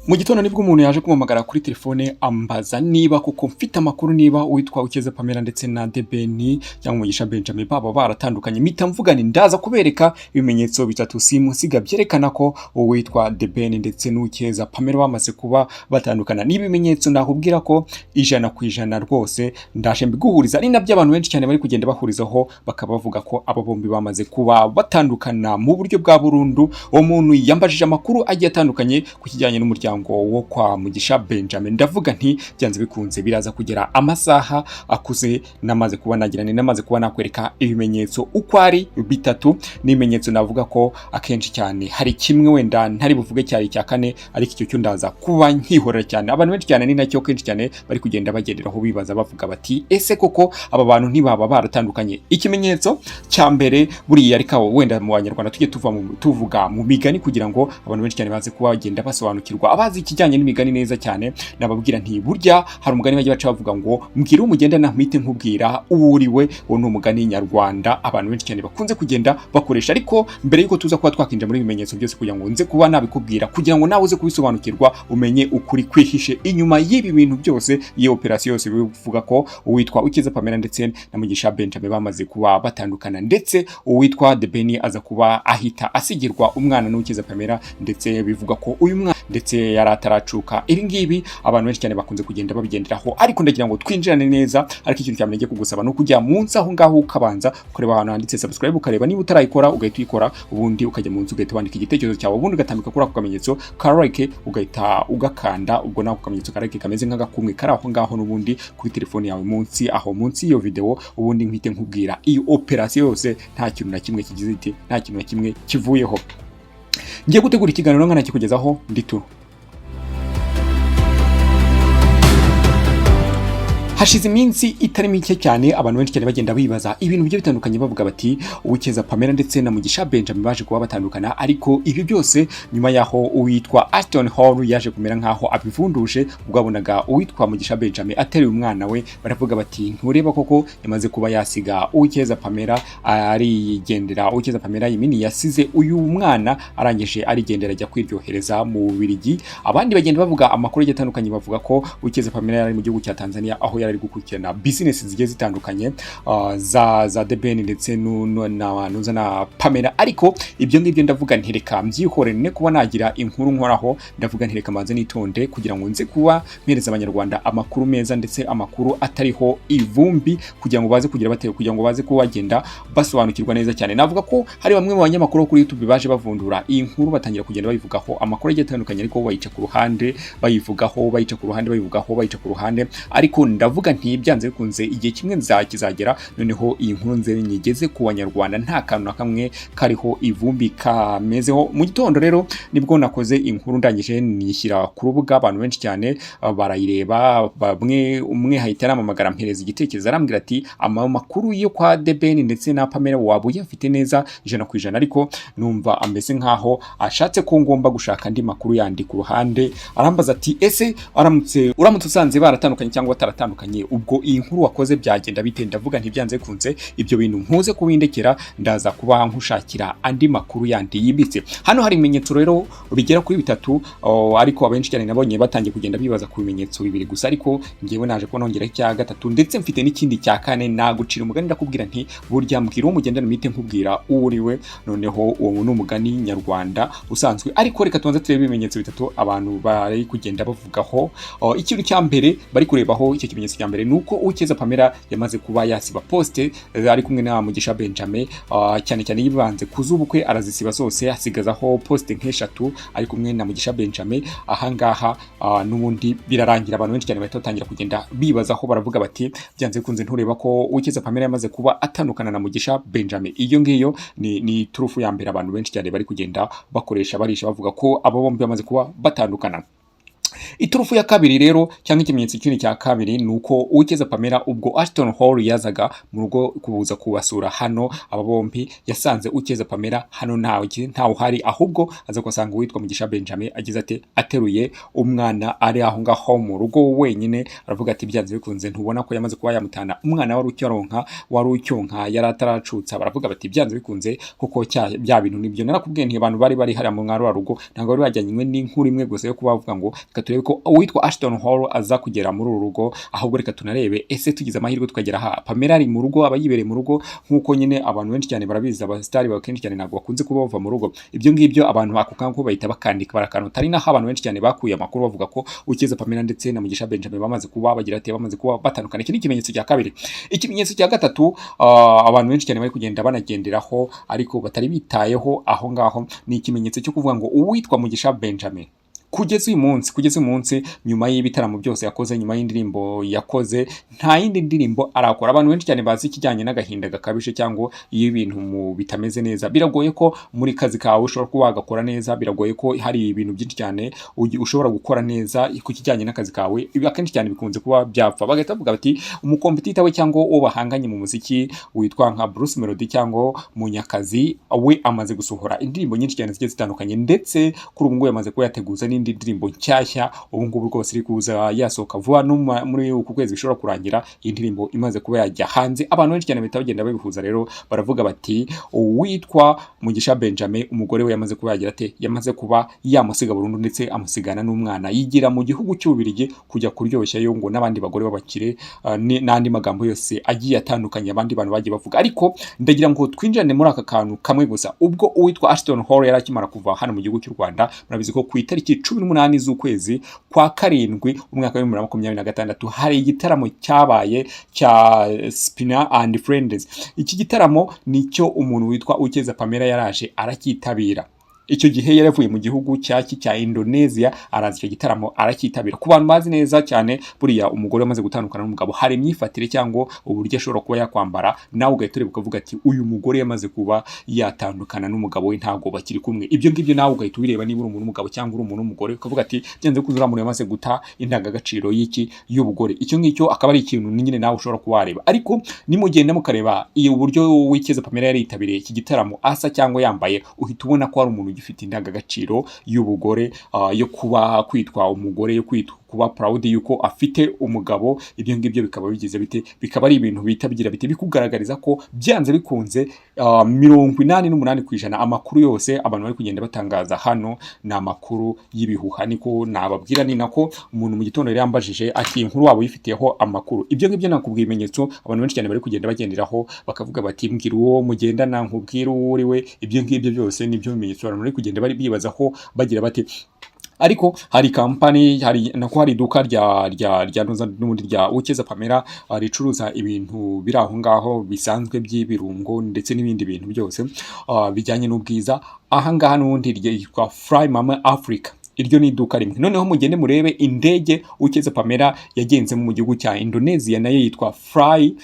Mu gitondo nibwo umuntu yaje kumpamagara kuri telefone, ambaza niba kuko mfite amakuru niba uwitwa Uwicyeza Pamela ndetse na The Ben cyangwa Mugisha Benjamin baba baratandukanye. Mpita mvuga nti ndaza kubereka ibimenyetso bitatu simusiga byerekana ko uwitwa The Ben ndetse n'Uwicyeza Pamela bamaze kuba batandukana. Ni ibimenyetso nakubwira ko 100% rwose ndaje mbiguhuriza, ari nabyo abantu benshi cyane bari kugenda bahurizaho, bakaba bavuga ko aba bombi bamaze kuba batandukana mu buryo bwa burundu. Uwo muntu yambajije amakuru agiye atandukanye ku kijyanye n'umuryango wo kwa Mugisha Benjamin. Ndavuga nti byanze bikunze biraza kugera amasaha akuze namaze kuba nagira, namaze kuba nakwereka ibimenyetso uko ari bitatu. N'ibimenyetso navuga ko akenshi cyane hari kimwe wenda ntari buvuge cyari icya kane, ariko icyo cyo ndaza kuba nkihorera cyane. Abantu benshi cyane ni nacyo kenshi cyane bari kugenda bagenderaho bibaza, bavuga bati: "Ese koko aba bantu ntibaba baratandukanye?" Ikimenyetso cya mbere buriya, ariko wenda mu Banyarwanda tujye tuvuga mu migani kugira ngo abantu benshi cyane baze kuba bagenda basobanukirwa. Abazi ikijyanye n'imigani neza cyane, nababwira nti burya hari umugani bajya baca bavuga ngo: "Mbwira umugendana mpite nkubwira uwo uriwe." Uwo ni umugani nyarwanda abantu benshi cyane bakunze kugenda bakoresha. Ariko mbere yuko tuza kuba twakinjira muri ibimenyetso byose kugira ngo nze kuba nabikubwira, kugira ngo nawe uze kubisobanukirwa, umenye ukuri kwihishe inyuma y'ibi bintu byose, iyi operasiyo yose bivuga ko uwitwa Uwicyeza Pamela ndetse na Mugisha Benjamin bamaze kuba batandukana, ndetse uwitwa The Ben aza kuba ahita asigirwa umwana n'Uwicyeza Pamela, ndetse bivuga ko uyu mwana ndetse yari ataracuka. Ibi ngibi abantu benshi cyane bakunze kugenda babigenderaho, ariko ndagira ngo twinjirane neza. Ariko ikintu cya mbere ngiye kugusaba ni ukujya munsi aho ngaho, ukabanza ukareba ahantu handitse subscribe, ukareba niba utarayikora ugahita uyikora, ubundi ukajya munsi ugahita wandika igitekerezo cyawe, ubundi ugatambika kuri ako kamenyetso ka like, ugahita ugakanda. Ubwo nako kamenyetso ka like kameze nk'agakumwe kari aho ngaho n'ubundi kuri telefone yawe munsi aho, munsi y'iyo video, ubundi mpite nkubwira iyi operasiyo yose nta kintu na kimwe kigize iti nta kintu na kimwe kivuyeho. Ngiye gutegura ikiganiro nkanakikugezaho ndituru. Hashize iminsi itari mike cyane abantu benshi cyane bagenda bibaza ibintu bigiye bitandukanye, bavuga bati Uwicyeza Pamela ndetse na Mugisha Benjamin baje kuba batandukana. Ariko ibi byose nyuma yaho uwitwa Ashton Hall yaje kumera nkaho abivunduje, ubwo abonaga uwitwa Mugisha Benjamin ateruye umwana we, baravuga bati: "Ntureba koko yamaze kuba yasiga Uwicyeza Pamela arigendera." Uwicyeza Pamela yimini yasize uyu mwana, arangije arigendera ajya kwiryohereza mu Bubiligi. Abandi bagenda bavuga amakuru agiye atandukanye, bavuga ko Uwicyeza Pamela yari mu gihugu cya Tanzania, aho yari ari gukurikirana business zigiye zitandukanye za The Ben ndetse na nuza na Pamela. Ariko ibyo ngibyo ndavuga nti reka mbyihorere, ne kuba nagira inkuru nkoraho. Ndavuga nti reka manze nitonde kugira ngo nze kuba mpereza Abanyarwanda amakuru meza, ndetse amakuru atariho ivumbi, kugira ngo baze kugira bate, kugira ngo baze kuba bagenda basobanukirwa neza cyane. Navuga ko hari bamwe mu banyamakuru kuri YouTube baje bavundura iyi nkuru, batangira kugenda bayivugaho amakuru agiye atandukanye, ariko bayica ku ruhande, bayivugaho, bayica ku ruhande, bayivugaho, bayica ku ruhande. Ariko ndavuga nti byanze bikunze igihe kimwe nzakizagera, noneho iyi nkuru nze nyigeze ku Banyarwanda nta kantu na kamwe kariho ivumbi kamezeho. Mu gitondo rero nibwo nakoze inkuru, ndangije nishyira ku rubuga, abantu benshi cyane barayireba. Bamwe, umwe ahita arampamagara, ampereza igitekerezo, arambwira ati: "Amakuru yo kwa The Ben ndetse na Pamela waba uyafite neza 100%?" Ariko numva ameze nkaho ashatse ko ngomba gushaka andi makuru yandi ku ruhande. Arambaza ati: "Ese uramutse usanze baratandukanye cyangwa bataratandukanye, ubwo iyi nkuru wakoze byagenda bite?" Ndavuga ntibyanze kunze ibyo bintu nkuze kubindekera, ndaza kuba nkushakira andi makuru yandi yimbitse. Hano hari ibimenyetso rero bigera kuri bitatu, ariko abenshi cyane nabonye batangiye kugenda bibaza ku bimenyetso bibiri gusa, ariko ngewe naje kuba nongeraho icya gatatu, ndetse mfite n'ikindi cya kane. Nagucira umugani, ndakubwira nti burya mbwira uwo mugendana mpite nkubwira uwo uriwe. Noneho uwo ni umugani nyarwanda usanzwe. Ariko reka tubanze turebe ibimenyetso bitatu abantu bari kugenda bavugaho. Ikintu cya mbere bari kurebaho, icyo kimenyetso cya mbere, ni uko Uwicyeza Pamela yamaze kuba yasiba post ari kumwe na Mugisha Benjamin, cyane cyane yibanze ku z'ubukwe, arazisiba zose, asigazaho post nk'eshatu ari kumwe na Mugisha Benjamin. Ahangaha n'ubundi birarangira abantu benshi cyane bahita batangira kugenda bibazaho, baravuga bati: "Byanze bikunze ntureba ko Uwicyeza Pamela yamaze kuba atandukana na Mugisha Benjamin?" Iyo ngiyo ni turufu ya mbere abantu benshi cyane bari kugenda bakoresha barisha, bavuga ko abo bombi bamaze kuba batandukana. Iturufu ya kabiri rero, cyangwa ikimenyetso kindi cya kabiri, ni uko Uwicyeza Pamela, ubwo Ashton Hall yazaga mu rugo kuza kubasura hano aba bombi, yasanze Uwicyeza Pamela hano ntawe uhari, ahubwo aza kuhasanga uwitwa Mugisha Benjamin agize ate? Ateruye umwana, ari aho ngaho mu rugo wenyine. Aravuga ati: "Byanze bikunze, ntubona ko yamaze kuba yamutana umwana wari ucyoronka, wari ucyonka, yari ataracutsa?" Baravuga bati: "Byanze bikunze kuko bya bintu nibyo narakubwiye nti abantu bari hariya mu mwarura rugo ntabwo bari bajyanywe n'inkuru imwe gusa yo kuba bavuga ngo reka turebe ko uwitwa Ashton Hall aza kugera muri uru rugo, ahubwo reka tunarebe ese tugize amahirwe tukagera aha, Pamela ari mu rugo, aba yibereye mu rugo?" Nk'uko nyine abantu benshi cyane barabizi, abasitari kenshi cyane ntabwo bakunze kuba bava mu rugo. Ibyo ngibyo abantu ako kanya bahita bakandika, barakanota. Ari naho abantu benshi cyane bakuye amakuru bavuga ko Uwicyeza Pamela ndetse na Mugisha Benjamin bamaze kuba bagira ati bamaze kuba batandukana. Iki ni ikimenyetso cya kabiri. Ikimenyetso cya gatatu abantu benshi cyane bari kugenda banagenderaho ariko batari bitayeho aho ngaho, ni ikimenyetso cyo kuvuga ngo uwitwa Mugisha Benjamin kugeza uyu munsi, nyuma y'ibitaramo byose yakoze, nyuma y'indirimbo yakoze, nta yindi ndirimbo arakora. Abantu benshi cyane bazi ikijyanye n'agahinda gakabije, cyangwa iyo ibintu mu bitameze neza, biragoye ko muri kazi kawe ushobora kuba wagakora neza, biragoye ko hari ibintu byinshi cyane ushobora gukora neza ku kijyanye n'akazi kawe. Ibi akenshi cyane bikunze kuba byapfa. Bagahita bavuga bati umucompetitor we cyangwa uwo bahanganye mu muziki witwa nka Bruce Melody cyangwa Munyakazi, we amaze gusohora indirimbo nyinshi cyane zigiye zitandukanye, ndetse kuri ubu ngubu yamaze kuba yateguza n'indi ndirimbo nshyashya. Ubu ngubu rwose iri kuza yasohoka vuba, no muri uku kwezi bishobora kurangira iyi ndirimbo imaze kuba yajya hanze. Abantu benshi cyane bahita bagenda babihuza rero, baravuga bati uwitwa Mugisha Benjamin, umugore we yamaze kuba yagira ate? Yamaze kuba yamusiga burundu, ndetse amusigana n'umwana, yigira mu gihugu cy'Ububiligi kujya kuryoshyayo ngo n'abandi bagore b'abakire, n'andi magambo yose agiye atandukanye abandi bantu bagiye bavuga. Ariko ndagira ngo twinjirane muri aka kantu kamwe gusa. Ubwo uwitwa Ashton Hall yari akimara kuva hano mu gihugu cy'u Rwanda, murabizi ko ku itariki 18 z'ukwezi kwa karindwi umwaka wa 2026 hari igitaramo cyabaye cya Spina and Friends. Iki gitaramo nicyo umuntu witwa Uwicyeza Pamela yaraje aracyitabira. Icyo gihe yari yavuye mu gihugu cyaki cya Indonesia, araza icyo gitaramo aracyitabira. Ku bantu bazi neza cyane, buriya umugore wamaze gutandukana n'umugabo hari imyifatire cyangwa uburyo ashobora kuba yakwambara, nawe ugahita ureba ukavuga ati: "Uyu mugore yamaze kuba yatandukana n'umugabo we, ntabwo bakiri kumwe." Ibyo ngibyo nawe ugahita ubireba niba uri umuntu w'umugabo cyangwa uri umuntu w'umugore, ukavuga ati: "Byanze bikunze uriya muntu yamaze guta indangagaciro y'iki? Y'ubugore." Icyo ngicyo akaba ari ikintu nyine nawe ushobora kuba wareba. Ariko nimugenda mukareba iyo uburyo Uwicyeza Pamela yari yitabiriye iki gitaramo asa cyangwa yambaye, uhita ubona ko hari umuntu ugifite indangagaciro y'ubugore, yo kuba kwitwa umugore, yo kwitwa kuba proud yuko afite umugabo. Ibyo ngibyo bikaba bigize bite? Bikaba ari ibintu bita bigira bite? Bikugaragariza ko byanze bikunze 88% amakuru yose abantu bari kugenda batangaza hano ni amakuru y'ibihuha. Niko nababwira. Ni nako umuntu mu gitondo yari yambajije ati: "Inkuru waba uyifitiyeho amakuru?" Ibyo ngibyo nakubwiye ibimenyetso abantu benshi cyane bari kugenda bagenderaho, bakavuga bati: "Mbwira uwo mugendana nkubwire uwo uri we." Ibyo ngibyo byose nibyo bimenyetso abantu bari kugenda bari bibazaho bagira bati. Ariko hari kampani, hari nako hari iduka rya n'ubundi rya Uwicyeza Pamela, ricuruza ibintu biri aho ngaho bisanzwe by'ibirungo ndetse n'ibindi bintu byose bijyanye n'ubwiza. Aha ngaha n'ubundi ryitwa Fly Mama Africa. Iryo ni iduka rimwe. Noneho mugende murebe indege Uwicyeza Pamela yagenzemo mu gihugu cya Indonesia, nayo yitwa Fly,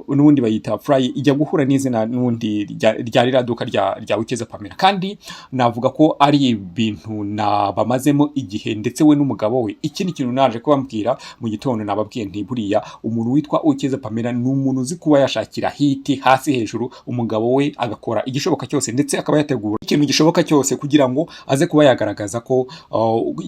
n'ubundi bayita Fly, ijya guhura n'izina n'ubundi rya ririya duka rya Uwicyeza Pamela. Kandi navuga ko ari ibintu nabamazemo igihe, ndetse we n'umugabo we. Ikindi kintu naje kubabwira mu gitondo, nababwiye nti buriya umuntu witwa Uwicyeza Pamela ni umuntu uzi kuba yashakira hit hasi hejuru, umugabo we agakora igishoboka cyose, ndetse akaba yategura ikintu gishoboka cyose kugira ngo aze kuba yagaragaza ko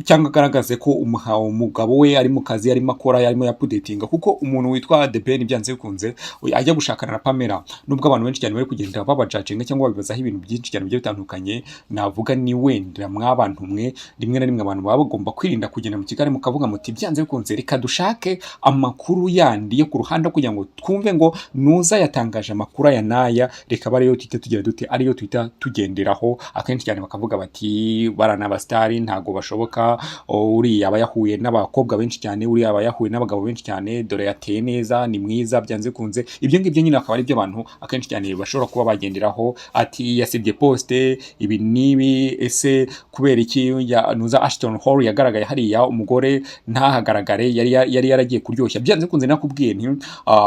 cyangwa agaragaze ko umugabo we ari mu kazi, arimo akora, arimo yaupdatinga. Kuko umuntu witwa The Ben, byanze bikunze ajya gushakana na Pamela, nubwo abantu benshi cyane bari kugenda babajudginga cyangwa babibazaho ibintu byinshi cyane bigiye bitandukanye, navuga ni wenda mwabantu mwe, rimwe na rimwe abantu baba bagomba kwirinda kugenda mu kigali mukavuga muti: "Byanze bikunze reka dushake amakuru yandi yo ku ruhande kugira ngo twumve ngo nuza yatangaje amakuru aya n'aya, reka abe ariyo tuhita tugira dute, ariyo tuhita tugenderaho." Akenshi cyane bakavuga bati: "Barana abasitari ntabwo bashoboka, uriya aba yahuye n'abakobwa benshi cyane, uriya aba yahuye n'abagabo benshi cyane, dore yateye neza, ni mwiza, byanze bikunze." Ibyo ngibyo nyine akaba ari byo abantu akenshi cyane bashobora kuba bagenderaho, ati yasibye post ibi n'ibi, ese kubera iki nuza Ashton Hall yagaragaye hariya, umugore ntahagaragare, yari yaragiye kuryoshya? Byanze bikunze nakubwiye nti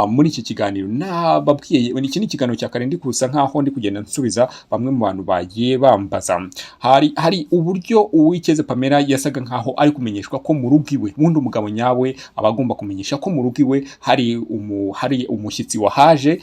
muri iki kiganiro nababwiye, iki ni ikiganiro cya kare, ndi kusa nkaho ndi kugenda nsubiza bamwe mu bantu bagiye bambaza. Hari uburyo Uwicyeza Pamela yasaga nkaho ari kumenyeshwa ko mu rugo iwe, ubundi umugabo nyawe aba agomba kumenyesha ko mu rugo iwe hari umushyitsi wahaje,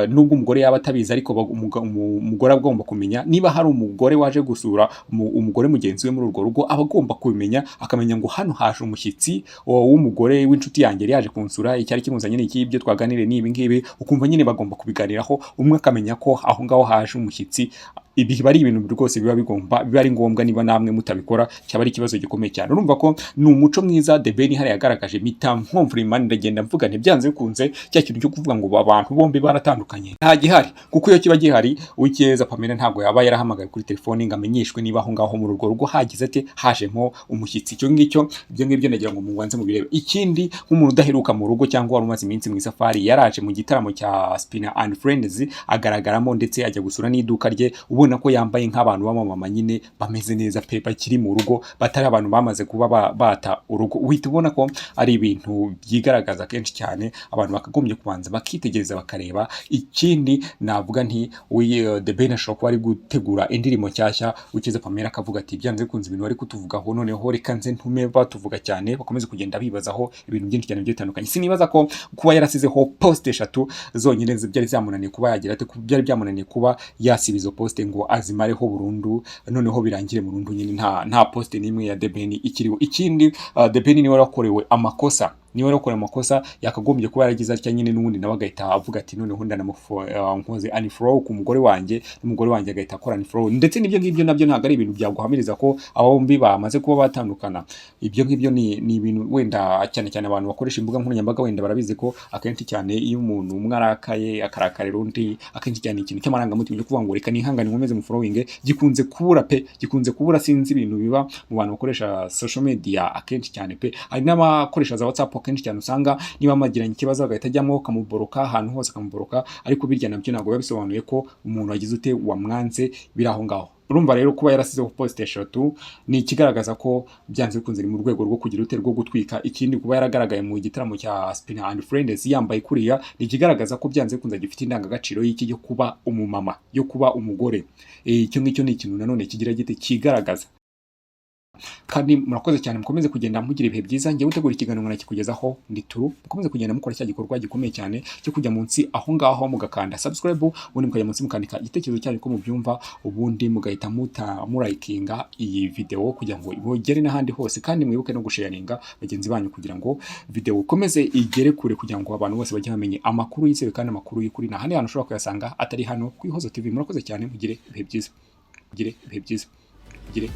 nubwo umugore yaba atabizi, ariko umugore agomba kumenya niba hari umugore waje gusura umugore mugenzi we muri urwo rugo. Aba agomba kubimenya, akamenya ngo hano haje umushyitsi w'umugore w'inshuti yanjye, yari yaje kunsura, icyari kimuzanye ni iki, ibyo twaganiriye ni ibi ngibi. Ukumva nyine bagomba kubiganiraho, umwe akamenya ko aho ngaho haje umushyitsi. Ibi biba ari ibintu rwose biba bigomba, biba ari ngombwa. Niba namwe mutabikora, cyaba ari ikibazo gikomeye cyane. Urumva ko ni umuco mwiza The Ben hariya yagaragaje. Mpita nkomvura, ndagenda mvuga nti byanze bikunze cya kintu cyo kuvuga ngo abantu bombi baratandukanye nta gihari, kuko iyo kiba gihari, Uwicyeza Pamela ntabwo yaba yarahamagaye kuri telefoni ngo amenyeshwe niba aho ngaho muri urwo rugo hagize ate, hajemo umushyitsi. Icyo ngicyo, ibyo ngibyo ndagira ngo mubanze mubirebe. Ikindi, nk'umuntu udaheruka mu rugo cyangwa wari umaze iminsi mu isafari, yaraje mu gitaramo cya Spina and Friends, agaragaramo, ndetse ajya gusura n'iduka rye, ubona ko yambaye nk'abantu b'abamama nyine bameze neza pe, bakiri mu rugo, batari abantu bamaze kuba bata urugo. Uhita ubona ko ari ibintu byigaragaza kenshi cyane, abantu bakagombye kubanza bakitegereza, bakareba. Ikindi navuga nti The Ben ashobora kuba ari gutegura indirimbo nshyashya, Uwicyeza Pamela akavuga ati byanze bikunze ibintu bari kutuvugaho, noneho reka nze ntume batuvuga cyane, bakomeze kugenda bibazaho ibintu byinshi cyane bigiye bitandukanye. Sinibaza ko kuba yarasizeho post eshatu zonyine byari byamunaniye kuba yagira ate, byari byamunaniye kuba yasiba izo post ngo azimareho burundu, noneho birangire burundu nyine nta post n'imwe ya The Ben ikiriho. Ikindi, The Ben niwe warakorewe amakosa, niba yarakorewe amakosa, yakagombye kuba yaragize atya nyine n'ubundi nawe agahita avuga ati noneho nkoze unfollow ku mugore wanjye, n'umugore wanjye agahita akora unfollow. Ndetse n'ibyo ngibyo nabyo ntabwo ari ibintu byaguhamiriza ko aba bombi bamaze kuba batandukana. Ibyo ngibyo ni ibintu wenda cyane cyane abantu bakoresha imbuga nkoranyambaga wenda barabizi ko akenshi cyane iyo umuntu umwe arakaye, akarakarira undi, akenshi cyane ikintu cy'amarangamutima cyo kuvuga ngo reka nihangane nkomeze mu following gikunze kubura pe, gikunze kubura. Sinzi ibintu biba mu bantu bakoresha social media akenshi cyane pe. Hari n'abakoresha za WhatsApp, akenshi cyane usanga niba bagiranye ikibazo agahita ajyamo akamuboroka ahantu hose, akamuboroka. Ariko birya nabyo ntabwo biba bisobanuye ko umuntu wagize ute, wamwanze biri aho ngaho. Urumva rero kuba yarasizeho post eshatu ni ikigaragaza ko byanze bikunze ni mu rwego rwo kugira ute, rwo gutwika. Ikindi, kuba yaragaragaye mu gitaramo cya Spina and Friends yambaye kuriya ni ikigaragaza ko byanze bikunze gifite indangagaciro y'iki, yo kuba umumama, yo kuba umugore. Icyo ngicyo ni ikintu nanone kigira gite, kigaragaza. Kandi murakoze cyane, mukomeze kugenda mugira ibihe byiza. Ngewe utegura ikiganiro nkakikugezaho ndi Turu. Mukomeze kugenda mukora cya gikorwa gikomeye cyane cyo kujya munsi aho ngaho mugakanda subscribe, ubundi mukajya munsi mukandika igitekerezo cyanyu ko mubyumva, ubundi mugahita muta murayikinga iyi video kugira ngo ibogere n'ahandi hose. Kandi mwibuke no gusharinga bagenzi banyu kugira ngo video ikomeze igere kure, kugira ngo abantu bose bajye bamenye amakuru yizewe kandi amakuru y'ukuri. Nta handi hantu ushobora kuyasanga atari hano ku Ihozo TV. Murakoze cyane, mugire ibihe byiza, mugire ibihe byiza, mugire.